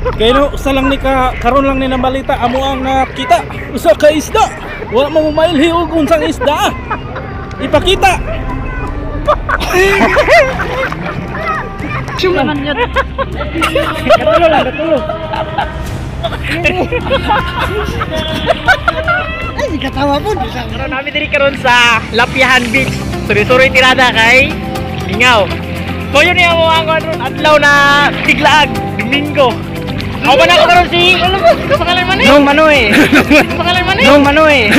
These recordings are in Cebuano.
Kaya no, usa lang ni ka karon lang ni nabalita amo ang nakita. Usa ka isda. Wala mo mailhi og unsang isda. Ipakita. Naman yun. Katulo lang, katulo. Ay, di katawa po. Karon namin diri karon sa Lapyahan Beach. Suri-suri tirada kay Lingaw. So yun niya mo ang karon adlaw na tiglaag, Domingo. Ako ba na ako karon si pangalan man eh? Nung Manoy. Pangalan man eh? Nung Manoy.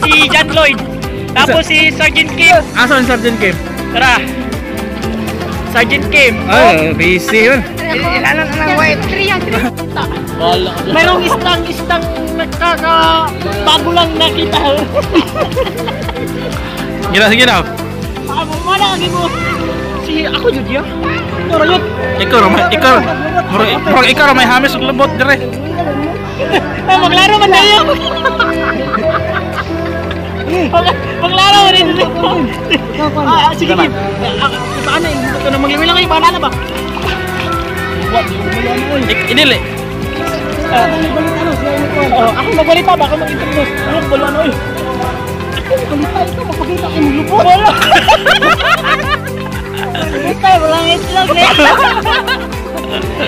Si John Lloyd. Tapos si Sergeant Kim. Asa ang Sergeant Kim? Tara. Sergeant Kim. Ay, busy yun. Ilalan na ng white. Mayroong isdang nakaka bago lang nakita. Gina, sige na. Ako wala kagi mo. Si ako jud ya. Pero yun. Ikaw ra may ikaw. Murag ikaw ra may hamis og lubot dire. Ah, maglaro man tayo. Maglaro man dito. Ah, sige, Kim. Ah, paano ito na maglaro lang kayo, bahala na ba? Inili. Oh, ako magbalita ba? Ako mag-introduce. Ano balo ano eh? Ako magbalita, ikaw magpakita ko ng lubot. Wala. Basta, walang itlog eh.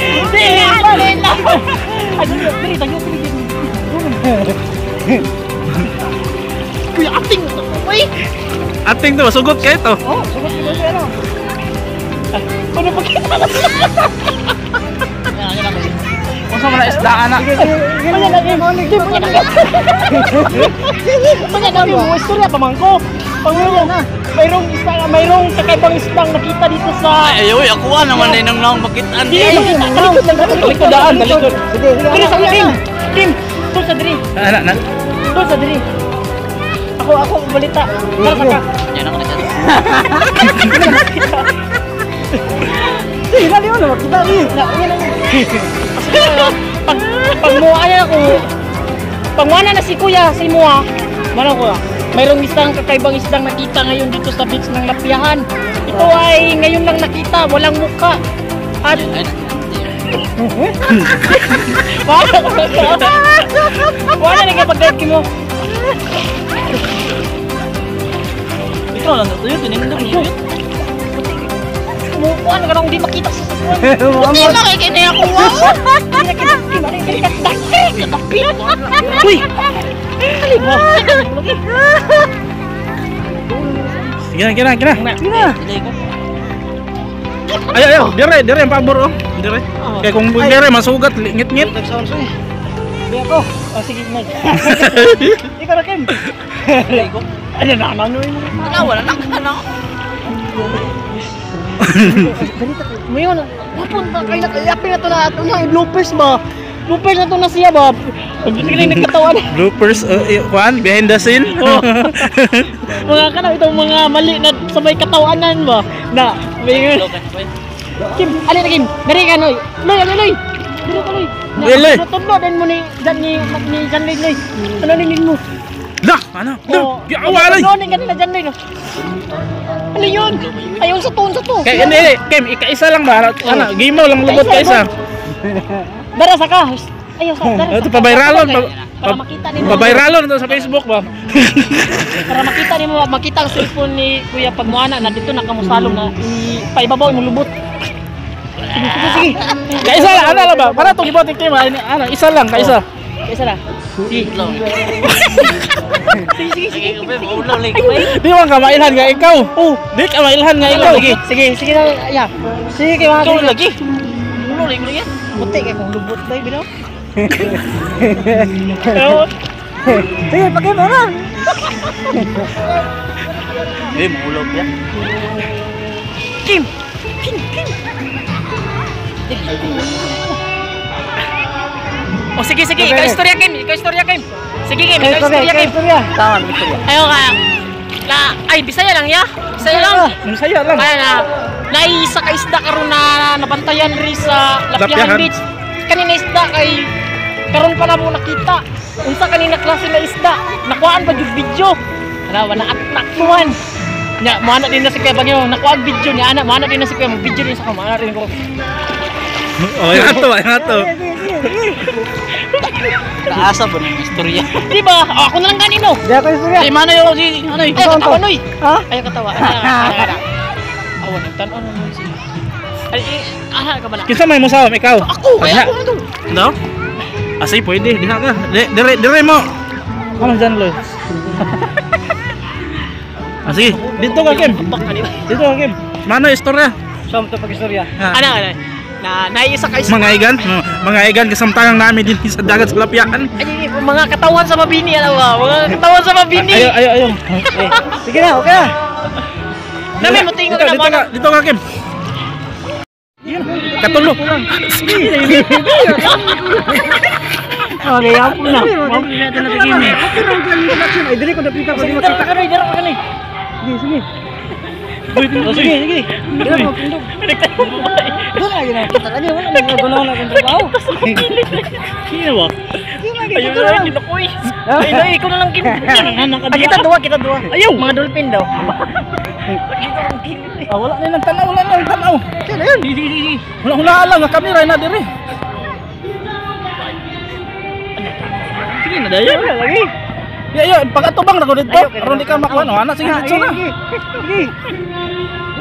Hindi, wala. Ay, dali, dali, dali, dali. Kuya, acting. Uy! Ating to, sugot kay to. Oh, sugot ko siya ano. Ano pagkita na? Unsa man na isda ana? Ano na Kim? Mga kami mo istorya pa man ko. Pangulo na. Mayroong isda, mayroong kakaibang isdang nakita dito sa Ay, uy, ako naman din ang naong makitaan. Hindi nakita, talikod lang, talikod daan, talikod. Sige, sige. Diri sa Kim. Kim, doon sa diri. Ana na. Doon sa diri. Ako balita. Tara sa ka. Yan ako nagsabi. Sige, lali mo na. Makita ni. Na, yan lang. Pag muha na ako, pag muha na si Kuya, si Mua, mana ko, mayroong isang kakaibang isdang nakita ngayon dito sa beach ng Lapyahan. Ito ay ngayon lang nakita, walang muka. At wala wala na kapag mo. Ikaw lang ito yun, tinindog mo yun. Kumukuha na ka hindi makita sa sakuan. Hindi na kay kinaya ko, wow! Uy! Mo. Sige na, gina, gina. Sige na. Ayo, ayo, dire, dire ang pabor oh. Dire. Kay kung dire masugat ngit-ngit. Nagsound eh. Hindi ako. Oh, sige, Meg. Ikaw na, Kim. Ano na, ano mo? Wala, wala na ka na. Mayon, napunta kay nakayapin na to na ato na bloopers ba? Bloopers na to na siya ba? Pag lang nagkatawan. Bloopers, kuan, behind the scene. Oh. Mga kana itong mga mali na sa may katawanan ba? Na may Kim, ali na Kim. Dali ka noy. Loy, ali loy. Dali ka loy. Loy, loy. Tudlo din mo ni Jan ni ni Jan Loy loy. Ano ni mo? Lah, ano? Lah, giawa lay. Tudlo ni kanila Jan Loy. No? Ano yun? Ayaw sa to, sa to. Kay ini, Kim, ikaisa lang ba? Ano, gimaw lang lubot kaisa. Dara sa ka. Ayaw sa dara. Ito pabayralon, Para makita ni mo. pabayralon to sa Facebook ba? Para makita ni mo, makita ang cellphone ni Kuya pag muana na dito nakamusalom na ipaibabaw imong lubot. Sige, sige, sige. Kaisa lang, ano lang ba? Para itong ibot ni Kim, ano, isa lang, kaisa. Kaisa na. Sige. Sige, sige, sige. Di man ka mailhan nga ikaw. Oh, di ka mailhan nga ikaw. Sige, sige, sige na. Ya. Sige kay mga Ikaw lagi. Ulo lagi yan. Puti kay kung lubot ba bitaw. Sige, pakita na. Eh, maulog yan. Kim. Kim, Kim. Oh, sige, sige. Ikaw istorya, Kim. Ikaw istorya, Kim. Sige, Kim. Ikaw istorya, Kim. Tama, istorya. Ayaw ka. Na, ay, Bisaya lang ya. Bisaya lang. Masaya lang. Kaya na, naisa ka isda karon na nabantayan ri sa Lapyahan Lapyahan. Beach. Kanina isda kay karon pa na mo nakita. Unsa kanina klase na isda? Nakuhaan ba jud video? Wala, wala at nakuan. Nya, moana din na si Kuya Bagyo, nakuha ang video niya ana, moana din na si Kuya, mag video din sa ko, moana rin ko. Oh, yung ato, yung ato. Kaasa ba ng istorya? Di ba? Oh, ako na lang ganino. Di ako istorya. Ay, manoy ako si ano Ay, katawa noy. Ha? Ay, katawa. Ana. Awan, nagtan-aw na si. Ay, aha ka ba na? Kinsa may musawam ikaw? Ako, kaya Diha. ako na to. No? Asay pwede, diha ka. Dire dire mo. Ano dyan, Loy? Ah, sige, dito ka, Kim. Dito ka, Kim. Mano istorya? Saan to pag-istorya? Ha. Ana, ana. Na naiisa ka isa. Mga igan, mga igan kasamtangan namin din sa dagat sa Lapyakan. Ay, mga katawan sa mabini, alam ba? Mga katawan sa mabini. Ayo, ayo, ayo. Eh, sige na, okay na. Nami mo tingog Dito, na dito ka, dito ka, Kim. Katulo. Okay, ako na. Okay na ang introduction. Ay, dili ko napita ko di Dara makita. ka kanoy, dara ka kanoy. Sige, sige. Oh, sige, sige. Dili mo pindog. Doon lagi na kita lagi wala na gunaw na akong trabaho. Sino ba? Ayun na, kinukoy. Ay, ay, ikaw na lang Kim. Ah, kita duwa, kita duwa. Ayaw, mga dolphin daw. Ah, wala na nang tanaw, wala na nang tanaw. Wala wala lang ang kamera na dire. Sige na dayon. Lagi. Ya, ya, pag atubang na ko dito, aron di ka makuha no. Ana sige dito na. Sige, sige.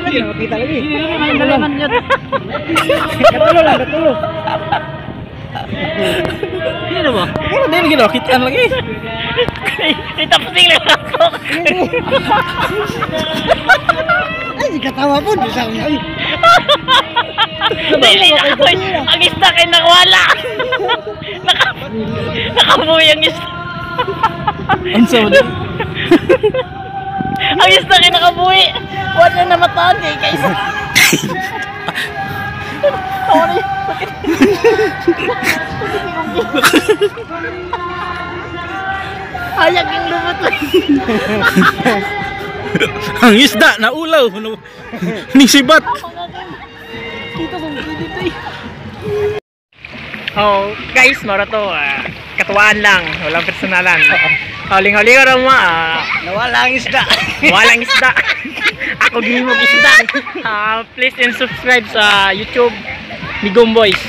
Doon lagi na makita lagi. Katulo lang, katulo. Sino ba? Wala din gid kitaan lagi. Itapsing lang ako. Ay, di katawa po. Di sa ay. Dili na ako. Ang isda kay nakawala. Naka nakabuhi ang isda. Unsa man? Ang isda kay nakabuhi. Wala na namataan kay kaysa. Tawa na yun. Hayag yung lumot. Ang isda na ulaw ni sibat. Dito sa dito eh. Oh, guys, mara to. Katuwaan lang, walang personalan. Huling-huli ko raw ma. Nawala ang isda. Walang isda. Ako gihimog isda. Please and subscribe sa YouTube Migom Boys.